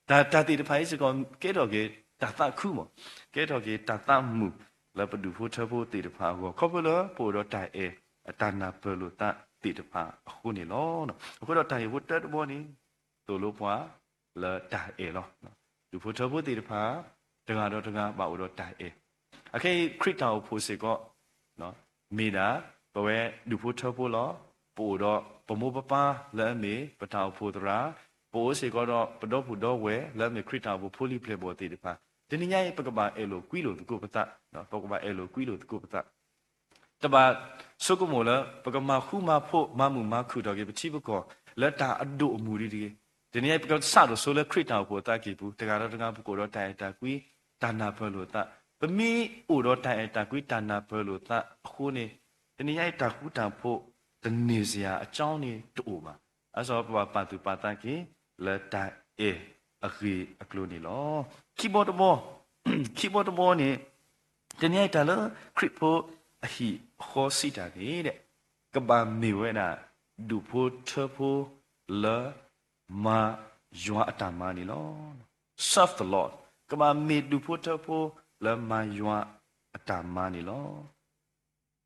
တၢ် တၢ်သ့ၣ်တဖၣ်အံၤစ့ၢ်ကီး ကဲထီၣ်က့ၤတၢ်သးခုမး, ကဲထီၣ်က့ၤတၢ်သးမုာ် လၢပဒူၣ်ဖိထၢဖိသ့ၣ်တဖၣ်အဂီၢ် ခီဖျိလၢပအိၣ်ဒီးတၢ်အဲၣ်အတၢ်နၢ်ပၢၢ်လိာ်သးသ့ၣ်တဖၣ်အဃိန့ၣ်လီၤ. အဃိဒီးတၢ်ဟ့ၣ်ဖိတၢတဘီန့ၣ် သိၣ်လိပှၤ လၢတၢ်အဲၣ်လီၤ. ဒူၣ်ဖိထၢဖိသ့ၣ်တဖၣ် တဂၤဒီးတဂၤဘၣ်အိၣ်ဒီးတၢ်အဲၣ်, အခဲအံၤခရံာ်တၢ်အိၣ်ဖှိၣ်စ့ၢ်ကီး မ့ၢ်ဒၣ် ပဝဲဒူၣ်ဖိထၢဖိလီၤ. ပအိၣ်ဒီးပမိၢ်ပပၢ်လၢအမ့ၢ်ပတၢ်အိၣ်ဖှိၣ်သရၣ်, ပအိၣ်စ့ၢ်ကီးဒီးပဒီပုၢ်ဒီဝဲၢ်လၢအမ့ၢ်ခရံာ်တၢ်အိၣ်ဖှိၣ်ဖိလံၤပျဲၢ်ဘီၣ်သ့ၣ်တဖၣ်, တနံၤညါအံၤ ပကဘၣ်အဲၣ်လိာ်ကွံလိာ်သကိးပသး, ပကဘၣ်အဲၣ်လိာ်ကွံလိာ်သကိးပသး တဘၣ်ဆိကမိၣ်လၢ ပကမၤဃူမၤဖိး မၤမုာ်မၤခုၣ်ထီၣ်က့ၤပထံပကီၢ် လၢတၢ်အဒိၣ်အမုၢ်ဒ်တဂ့ၤ. တနံၤညါအံၤပကစးထီၣ်ဆိလၢခရံာ်တၢ်အိၣ်ဖှိၣ်အသးကံၢ်ပူၤ တဂၤဒီးတဂၤ ပကအိၣ်ဒီးတၢ်အဲၣ်တၢ်ကွံ တၢ်နၢ်ပၢၢ်လိာ်သး, ပမ့ၢ်အိၣ်ဒီးတၢ်အဲၣ်တၢ်ကွံ တၢ်နၢ်ပၢၢ်လိာ်သးအဃိန့ၣ် တနံၤညါအံၤတၢ်ဃူတၢ်ဖိး တန့ၢ်စ့ၢ်အကီးန့ၣ်တအိၣ်ဘၣ်. အါစီၤ ပဘၣ်ပာ်သူၣ်ပာ်သးက့ၤ လၢတၢ်အဲၣ်အဂ့ၢ်အကျိၤန့ၣ်လီၤ. ခံဘီတဘီ, ခံဘီတဘီန့ၣ် တနံၤညါအံၤတၢ်လၢခရံာ်ဖိအဟံၣ်အဃီစံးတၢ်န့ၣ် ကဘၣ်မ့ၢ်ဝဲဒၣ် ဒူၣ်ဖိထၢဖိလၢ မၤယွၤအတၢ်မၤန့ၣ်လီၤ. Serve the Lord. ကဘၣ်မ့ၢ်ဒူၣ်ဖိထၢဖိလၢမၤယွၤအတၢ်မၤန့ၣ်လီၤ.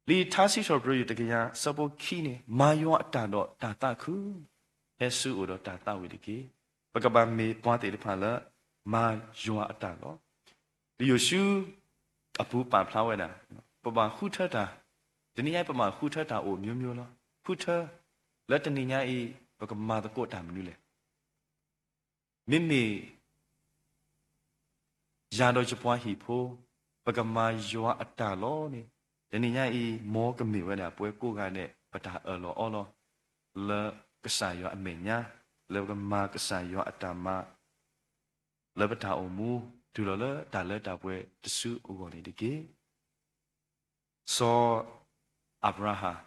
လံာ်ထါစံးထီၣ်ပတြၢၤ တကယၤဆၢဖိခံန့ၣ် မၤယွၤအတၢ်ဒီးတၢ်သးခု, ဟဲဆူအအိၣ်ဒီးတၢ်သးဝံၣ်တက့ၢ်. ပကဘၣ်မ့ၢ်ပှၤသ့ၣ်တဖၣ်လၢ မၤယွၤအတၢ်လီၤ. လံာ်ယိၤၡူအပူၤပာ်ဖျါဝဲဒၣ် ပဘၣ်ဃုထၢတၢ်, တနံၤညါအံၤ ပဘၣ်ဃုထၢတၢ်အိၣ် မျိုးမျိုး လီၤ. ဃုထၢ လၢတနံၤညါအံၤ ပကမၤသကိးတၢ်မနုၤလဲၣ်. မ့မ့ၢ် ယၤဒီးယပှၤဟံၣ်ဖိ ပကမၤယွၤအတၢ်လီၤန့ၣ် တနံၤညါအံၤ မ်ကမ့ၢ်ဝဲဒၣ်ပဝဲကိးဂၤဒဲး ပတၢ်အၢၣ်လီၤအီလီၤ လၢကစၢ်ယွၤအမဲာ်ညါ လၢပကမၤကစၢ်ယွၤအတၢ်မၤ လၢပတၢ်အိၣ်မူ တုၤလီၤလၢတၢ်လၢတၢ်ပှဲၤတစုအဂီၢ်န့ၣ်တက့ၢ်. စီၤအၤဘြၤဟၣ်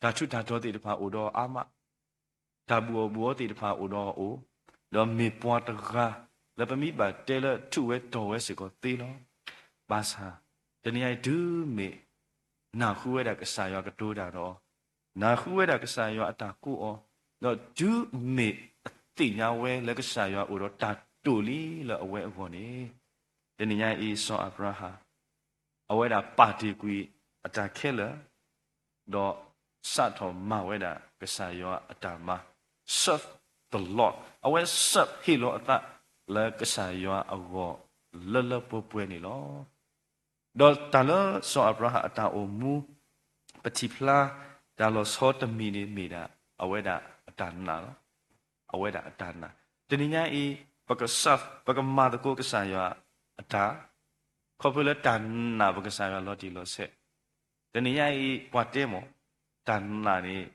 တၢ်ထူးတၢ်တီၤသ့ၣ်တဖၣ်အိၣ်ဒီးအါမး, တၢ်ဘူၣ်အီၣ်ဘူၣ်အီသ့ၣ်တဖၣ်အိၣ်ဒီးအအိၣ်, ဒီးမ့ၢ်ပှၤတဂၤလၢပမ့ၢ်ဘၣ်တဲလၢထူးဝဲတီၤဝဲစ့ၢ်ကီးသ့လီၤ. ဘၣ်ဆၣ် တနံၤညါအံၤတုၤမ့ၢ် နၢ်ဟူဝဲဒၣ်ကစၢ်ယွၤကတိၤတၢ်ဒီး နၢ်ဟူဝဲဒၣ်ကစၢ်ယွၤအတၢ်ကိးအီၤ, ဒီးတုၤမ့ၢ်အသ့ၣ်ညါဝဲလၢကစၢ်ယွၤအိၣ်ဒီးတၢ်တိာ်လံလၢအဝဲအဂီၢ်န့ၣ်, တနံၤညါအံၤစီၤအၤဘြၤဟၣ် အဝဲဒၣ်ပာ်တ့ၢ်ကွံာ်အတၢ်ခဲလၢာ်, ဒီးစးထီၣ်မၤဝဲဒၣ်ကစၢ်ယွၤအတၢ်မၤ, serve the Lord. အဝဲ serve ဟ့ၣ်လီၤအသးလၢကစၢ်ယွၤအဂီၢ်လၢလၢပှဲၤပှဲၤန့ၣ်လီၤ. ဒီးတၢ်လၢစီၤအၤဘြၤဟၣ်အတၢ်အိၣ်မူ ပထံၣ်ဖျါတၢ်လီၤဆီတမံၤန့ၣ်မ့ၢ်ဒၣ် အဝဲဒၣ်အတၢ်နာ်လီၤ. အဝဲဒၣ်အတၢ်နာ်. တနံၤညါအံၤ ပက serve ပကမၤသကိးကစၢ်ယွၤအတၢ် ခီဖျိလၢတၢ်နာ်ပကစၢ်ယွၤလီၤတံၢ်လီၤဆဲး. တနံၤညါအံၤ ပှၤတဲမ့ၢ် တၢ်နာ်န့ၣ်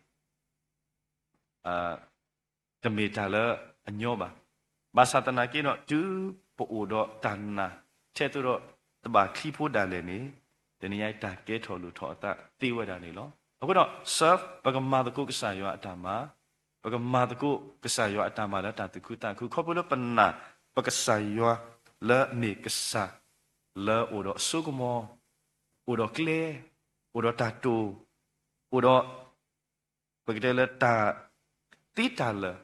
တမ့ၢ်တၢ်လၢအညီဘၣ်. ဘၣ်ဆၣ်သနာ်က့ဒီး တုၤပအိၣ်ဒီးတၢ်နာ် ထဲသိးဒီးတဘၣ်ချံဖိဒၣ်လဲာ်န့ၣ် တနံၤညါအံၤတၢ်ကဲထီၣ်လိၣ်ထီၣ်အသးသ့ဝဲဒၣ်န့ၣ်လီၤ. အဃိဒီး serve ပကမၤသကိးကစၢ်ယွၤအတၢ်မၤ, ပကမၤသကိးကစၢ်ယွၤအတၢ်မၤလၢတၢ်သူၣ်ခုသးခု ခီဖျိလၢပနာ် ပကစၢ်ယွၤလၢမ့ၢ်ကစၢ် လၢအိၣ်ဒီးအစိကမီၤ, အိၣ်ဒီးကျဲ, အိၣ်ဒီးတၢ်တိာ်, အိၣ်ဒီး ပကတဲလၢတၢ်သ့တၢ်လၢာ်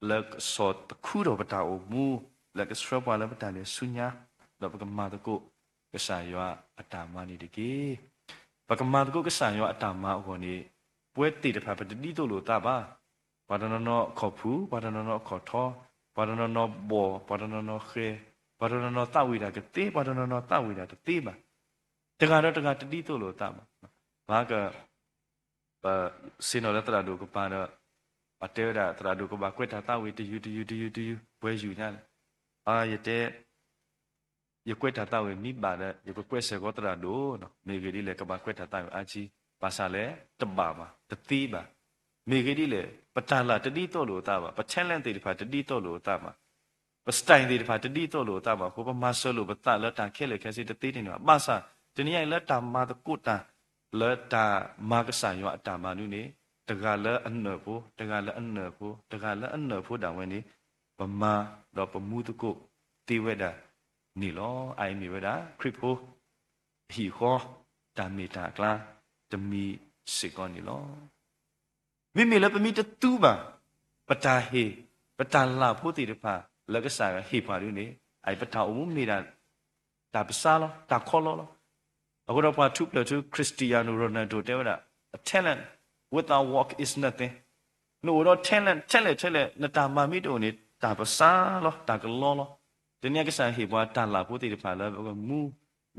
လၢကဆီၣ်တခူထီၣ်ပတၢ်အိၣ်မူ, လၢကဆှၢပှၤလၢပတၢ်လဲၤဆူညါ, ဒီးပကမၤသကိးကစၢ်ယွၤအတၢ်မၤန့ၣ်တက့ၢ်. ပကမၤသကိးကစၢ်ယွၤအတၢ်မၤအဂီၢ်န့ၣ် ပဝဲသ့ၣ်တဖၣ်ပတဒ်သိးလိာ်သးဘၣ်. ပှၤတနီၤနီၤအခီၣ်ဖူ, ပှၤတနီၤနီၤအခီၣ်ထီ, ပှၤတနီၤနီၤဘီၣ်, ပှၤတနီၤနီၤဃဲၤ, ပှၤတနီၤနီၤသးဝံၣ်တၢ်ကသ့, ပှၤတနီၤနီၤသးဝံၣ်တၢ်တသ့ဘၣ်. တဂၤဒီးတဂၤတဒ်သိးလိာ်သးဘၣ်. ဘၣ်က ပဆ့ၣ်နီၤလၢသရၣ်ဒိၣ်ကပၤဒီး ပှၤတဲဝဲဒၣ်သရၣ်ဒိၣ်ကဘၣ်ကွဲးတၢ်သးဝံၣ်တယုၢ်တယုၢ်တယုၢ်တယုၢ် ပှဲၤယုၢ်ညါလဲၣ်. အါ ယတဲ ယကွဲးတၢ်သးဝံၣ်မ့ၢ်ဘၣ်ဒီး ယကကွဲးစ့ၢ်ကီးသရၣ်ဒိၣ်နီၤ, မ့ၢ်ဂ့ၢ်ဒ်လဲၣ် ကဘၣ်ကွဲးတၢ်သးဝံၣ်အါကံ, ဘၣ်ဆၣ်လဲၣ် တဘၣ်ဘၣ်, တသ့ဘၣ်. မ့ၢ်ဂ့ၢ်ဒ်လဲၣ် ပတၢ်လၢ်တဒ်သိးလိာ်အသးဘၣ်, ပ talent သ့ၣ်တဖၣ်တဒ်သိးလိာ်အသးဘၣ်, ပ style သ့ၣ်တဖၣ်တဒ်သိးလိာ်အသးဘၣ်အဃိ ပမၤစၢၤလိာ်ပသးလၢတၢ်ခဲလၢာ်ခဲဆ့တသ့န့ၣ်ဘၣ်. ဘၣ်ဆၣ် တနံၤညါအံၤလၢတၢ်မၤသကိးတၢ် လၢတၢ်မၤကစၢ်ယွၤအတၢ်မၤဒ်န့ၣ် တဂၤလၢအနၢၣ်ဖိ, တဂၤလၢအနၢၣ်ဖိ, တဂၤလၢအနၢၣ်ဖိဒၣ်ဝဲန့ၣ် ပမၤဒီးပမူသကိးသ့ဝဲဒၣ်န့ၣ်လီၤ. အအံၤမ့ၢ်ဝဲဒၣ် ခရံာ်ဖိ အဟံၣ်အဃီ တၢ်မ့ၢ်တၢ်အကျါ တမံၤစ့ၢ်ကီးန့ၣ်လီၤ. မ့မ့ၢ်လၢပမ့ၢ်တသူဘၣ် ပတၢ်ဟ့ၣ် ပတၢ်လၢ်ဖိသ့ၣ်တဖၣ် လၢကစၢ်ယွၤဟ့ၣ်ပှၤဒ်န့ၣ် အအံၤပတၢ်အိၣ်မူမ့ၢ်ဒၣ် တၢ်ပစါလီၤ, တၢ်ခီလီလီၤ. အဃိဒီးပှၤထူဖျၢၣ်ထူ Cristiano Ronaldo တဲဝဲဒၣ် A talent without work is nothing. နအိၣ်ဒီး talent ထဲလဲၣ်ထဲလဲၣ် နတၢ်မၤမ့ၢ်တအိၣ်န့ၣ် တၢ်ပစါလီၤ, တၢ်ကလီလီၤ. တနံၤအံၤကစၢ်ဟ့ၣ်ပှၤတၢ်လၢ်ဖိသ့ၣ်တဖၣ်လၢပကမူ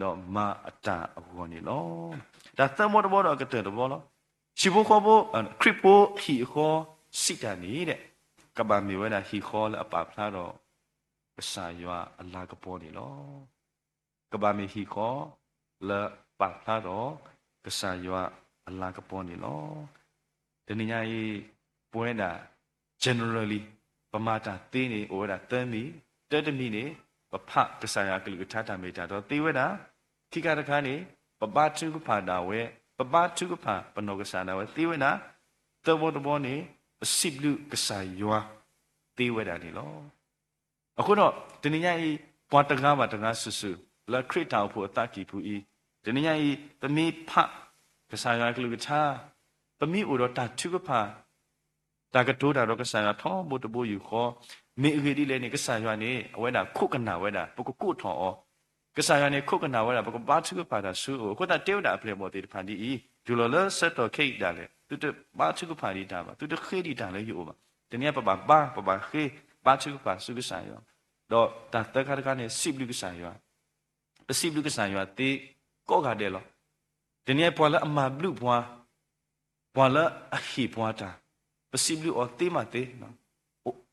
ဒီးမၤအတၢ်အဂီၢ်န့ၣ်လီၤ. တၢ်သၢဘီတဘီဒီးအကတၢၢ်တဘီလီၤ. ဟံၣ်ဖိဃီဖိ, ခရံာ်ဖိဟံၣ်အဃီစံးတၢ်န့ၣ်ဒီး ကဘၣ်မ့ၢ်ဝဲဒၣ်ဟံၣ်ဃီလၢအပာ်ဖျါဒီး ကစၢ်ယွၤအလၤကပီၤန့ၣ်လီၤ. ကဘၣ်မ့ၢ်ဟံၣ်ဃီလၢပာ်ဖျါဒီး ကစၢ်ယွၤအလၤကပီၤန့ၣ်လီၤ. တနံၤညါအံၤ ပဝဲဒၣ် generally ပမၤတၢ်သ့န့ၣ် အိၣ်ဝဲဒၣ်သၢမံၤ, တၢတမံၤန့ၣ် ပဖးကစၢ်ယွၤအကလုၢ်ကထါတၢ်မ့ၢ်တၢ်တီသ့ဝဲဒၣ်, ခံခါတခါန့ၣ် ပဘါထုကဖၣ်ဒၣ်ဝဲ, ပဘါထုကဖၣ်ပနီၢ်ကစၢ်ဒၣ်ဝဲသ့ဝဲဒၣ်, သၢဘီတဘီန့ၣ် ပစံးဘျုးကစၢ်ယွၤသ့ဝဲဒၣ်န့ၣ်လီၤ. အဃိဒီး တနံၤညါအံၤ ပှၤတဂၤဘၣ်တဂၤစုာ်စုာ် လၢခရံာ်တၢ်အိၣ်ဖှိၣ်အသးကံၢ်ပူၤအံၤ, တနံၤညါအံၤ ပမ့ၢ်ဖးကစၢ်ယွၤကလုၢ်ကထါ, ပမ့ၢ်အိၣ်ဒီးတၢ်ထုကဖၣ် တၢ်ကတိၤတၢ်ဒီးကစၢ်ယွၤထီဘိတဘိယူၢ်ဃီ, မ့ၢ်အဂ့ၢ်ဒ်လဲၣ်န့ၣ် ကစၢ်ယွၤန့ၣ် အဝဲဒၣ်ခိးကနၣ်ဝဲဒၣ် ပကကိးထီၣ်အီၤ, ကစၢ်ယွၤန့ၣ် ခိးကနၣ်ဝဲဒၣ် ပကဘါထုကဖၣ်တၢ်ဆူအအိၣ်, အဃိသတးတဲဝဲဒၣ်အပျဲၢ်အဘီၣ်သ့ၣ်တဖၣ်ဒ်အံၤ, တုၤလီၤလၢဆၢကတီၢ်ခဲအံၤဒၣ်လဲာ် သုတဘါထုကဖၣ်ဒံးတၢ်ဘၣ်, သုတဃ့ဒံးတၢ်လၢယအိၣ်ဘၣ်. တနံၤအံၤပဘၣ်ဘါ ပဘၣ်ဃ့ ဘါထုကဖၣ်ဆူကစၢ်ယွၤ, ဒီးတၢ်သၢခါတခါန့ၣ် စံးဘျုးကစၢ်ယွၤ, ပစံးဘျုးကစၢ်ယွၤသ့ကိးဂၤဒဲးလီၤ. တနံၤအံၤပှၤလၢအမၤဘျုးပှၤ ပှၤလၢအဟ့ၣ်ပှၤတၢ်, ပစံးဘျုးအီၤသ့မးသ့,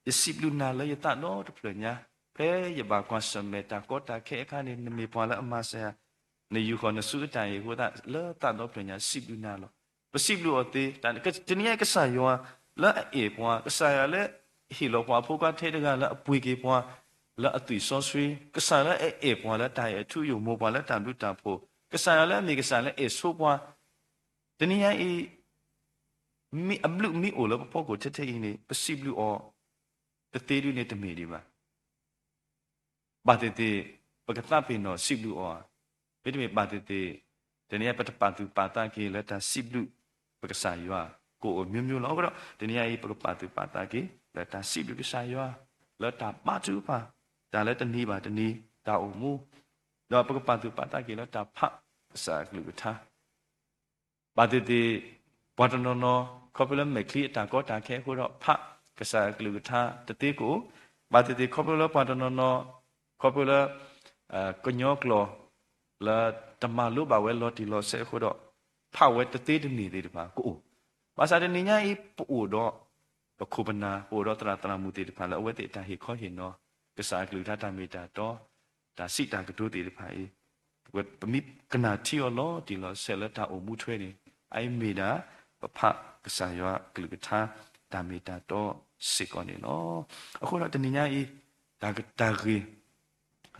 ယစံးဘျုးနၤလၢယသးဒီတဖျၢၣ်ညါ, ဖဲယဘၣ်ကွၢ်ဆၢၣ်မဲာ်တၢ်ကီတၢ်ခဲအခါန့ၣ် နမ့ၢ်ပှၤလၢအမၤစၢၤယၤ, နယူာ်ဃီၤနစုအတၢ်အံၤအဃိသတး လၢသးဒီဖျၢၣ်ညါ စံးဘျုးနၤလီၤ. ပစံးဘျုးအီၤသ့, တနံၤအံၤကစၢ်ယွၤလၢအအဲၣ်ပှၤ, ကစၢ်ယွၤလၢဟ့ၣ်လီၤပှၤအဖိခွါထဲတဂၤလၢအပှ့ၤက့ၤပှၤ လၢအသွံၣ်စီဆှံ, ကစၢ်ယွၤလၢအအဲၣ်ပှၤလၢတၢ်အဲၣ်ထူယိာ်မိၢ်ပှၤလၢတၢ်ဘျုးတၢ်ဖှိၣ်, ကစၢ်ယွၤလၢအမ့ၢ်ကစၢ်လၢအအဲၣ်ဆိပှၤ, တနံၤညါအံၤ မ့ၢ်အဘျုးမ့ၢ်အိၣ်လၢပဖီခိၣ်ထဲထဲအံၤန့ၣ် ပစံးဘျုးအီၤတသ့ဒုန့ၣ်တမ့ၢ်ဒံးဘၣ်. ဘၣ်သ့ၣ်သ့ၣ် ပကသးပ့ၤနီၣ်စံးဘျုးအီၤဧါ, မ့တမ့ၢ်ဘၣ်သ့ၣ်သ့ၣ် တနံၤအံၤပတပာ်သူၣ်ပာ်သးက့ၤလၢတၢ်စံးဘျုးပကစၢ်ယွၤ ကအိၣ်မျိုးမျိုးလီၤ. အဃိဒီး တနံၤအံၤ ပကပာ်သူၣ်ပာ်သးက့ၤလၢတၢ်စံးဘျုးကစၢ်ယွၤ လၢတၢ်ဘါထုကဖၣ် တၢ်လၢတနံၤဘၣ်တနံၤ တၢ်အိၣ်မူ, ဒီးပကပာ်သူၣ်ပာ်သးက့ၤလၢတၢ်ဖးကစၢ်အကလုၢ်ကထါ ဘၣ်သ့ၣ်သ့ၣ် ပှၤတနီၤနီၤ ခီဖျိလၢမဲာ်ချံအတၢ်ကီတၢ်ခဲအဃိဒီး ဖး ကစၢ်အကလုၢ်ကထါတသ့ကအိၣ်, ဘၣ်သ့ၣ်သ့ၣ်ခီဖျိလၢပှၤတနီၤနီၤ, ခီဖျိလၢ ကညီကျိာ် လၢတမၤလိဘၣ်ဝဲလီၤတံၢ်လီၤဆဲးအဃိဒီး ဖးဝဲတသ့တန့ၢ်သ့ၣ်တဖၣ်ကအိၣ်, ဘၣ်ဆၣ်တနံၤညါအံၤ ပအိၣ်ဒီး ပခိၣ်ပနၢ် ပအိၣ်ဒီးသရၣ်သရၣ်မုၣ်သ့ၣ်တဖၣ်လၢအဝဲသ့ၣ်တၢ်ဟ့ၣ်ခီဟ့ၣ်နီၤ ကစၢ်အကလုၢ်ကထါတၢ်မ့ၢ်တၢ်တီ, တၢ်စံးတၢ်ကတိၤသ့ၣ်တဖၣ်အံၤ ပမ့ၢ်ကနၣ်ထံအီၤလီၤတံၢ်လီၤဆဲးလၢတၢ်အိၣ်မူထွဲန့ၣ် အအံၤမ့ၢ်ဒၣ် ပဖးကစၢ်ယွၤအကလုၢ်ကထါ တၢ်မ့ၢ်တၢ်တီစ့ၢ်ကီးန့ၣ်လီၤ. အဃိဒီးတနံၤညါအံၤ တၢ်ဂ့ၢ်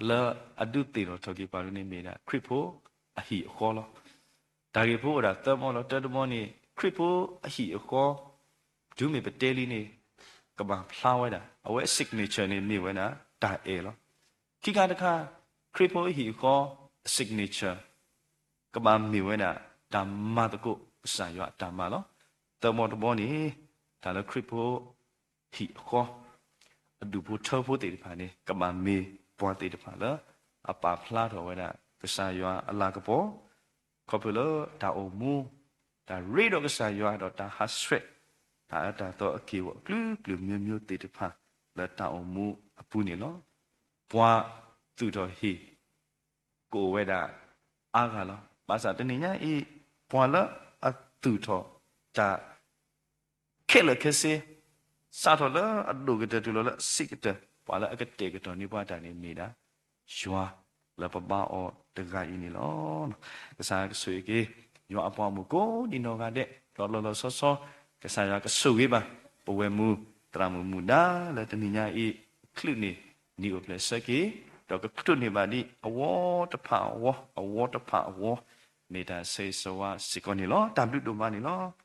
လၢအဒုးသ့ၣ်နီၣ်ထီၣ်က့ၤပှၤဒ်န့ၣ်မ့ၢ်ဒၣ် ခရံာ်ဖိအဟံၣ်အဃီလီၤ. တၢ်ဂ့ၢ်ဖိအိၣ်ဒၣ်သၢမံၤလီၤ. တၢတမံၤန့ၣ် ခရံာ်ဖိအဟံၣ်အဃီ တုၤမ့ၢ်ပတဲလံန့ၣ် ကဘၣ်ဖျါဝဲဒၣ် အဝဲအ signature န့ၣ်မ့ၢ်ဝဲဒၣ် တၢ်အဲၣ်လီၤ. ခံခါတခါ ခရံာ်ဖိအဟံၣ်အဃီ အ signature ကဘၣ်မ့ၢ်ဝဲဒၣ် တၢ်မၤသကိးကစၢ်ယွၤအတၢ်မၤလီၤ. သၢမံၤတမံၤန့ၣ် တၢ်လၢခရံာ်ဖိ ဟံၣ်အဃီ အဒူၣ်ဖိထၢဖိသ့ၣ်တဖၣ်န့ၣ် ကဘၣ်မ့ၢ်ပှၤသ့ၣ်တဖၣ်လၢ အပာ်ဖျါထီၣ်ဝဲဒၣ် ကစၢ်ယွၤအလၤကပီၤ ခီဖျိလၢတၢ်အိၣ်မူ တၢ်ရ့ဒီးကစၢ်ယွၤဒီးတၢ်ဟးဆှဲး တၢ်အၢတၢ်သီအက့ၢ်အဂီၤ အကလုာ်ကလုာ်မျိုးမျိုးသ့ၣ်တဖၣ် လၢတၢ်အိၣ်မူအပူၤန့ၣ်လီၤ. ပှၤသူၣ်ထီၣ်ဟ့ၣ် ကအိၣ်ဝဲဒၣ်အါဂၤလီၤ. ဘၣ်ဆၣ်တနံၤညါအံၤ ပှၤလၢအသူၣ်ထီၣ်တၢ် ခဲလၢာ်ခဲဆ့ စးထီၣ်လၢအဒိၣ်ကတၢၢ်တုၤလီၤလၢအဆံးကတၢၢ် ပှၤလၢအကတဲာ်ကတီၤန့ၢ်ပှၤတၢ်န့ၣ်မ့ၢ်ဒၣ် ယွၤလၢပဘါအီၤတဂၤအံၤန့ၣ်လီၤ. ကစၢ်ကဆိၣ်ဂ့ၤက့ၤ ယွၤအပှၤဂီၢ်မုၢ်ကိးဒံးနီၢ်ဂၤဒဲး ဒီးလီၤလီၤဆီဆီ ကစၢ်ယွၤကဆိၣ်ဂ့ၤဘၣ် ပဝဲမူ သရၣ်မုၣ်မုၣ်ဒါလၢတနံၤညါအံၤ ချုးန့ၢ် နံၤအိၣ်ဖျဲၣ်ဆၢက့ၤ ဒီးကချုးန့ၢ်ဘၣ်ဒ်အဝီတဖၣ်အဝီ အဝီတဖၣ်အဝီ မ့ၢ်တၢ်ဆၢဂ့ၤဆၢဝါစ့ၢ်ကီးန့ၣ်လီၤ. တၢ်ဘျုးဒိၣ်မးန့ၣ်လီၤ.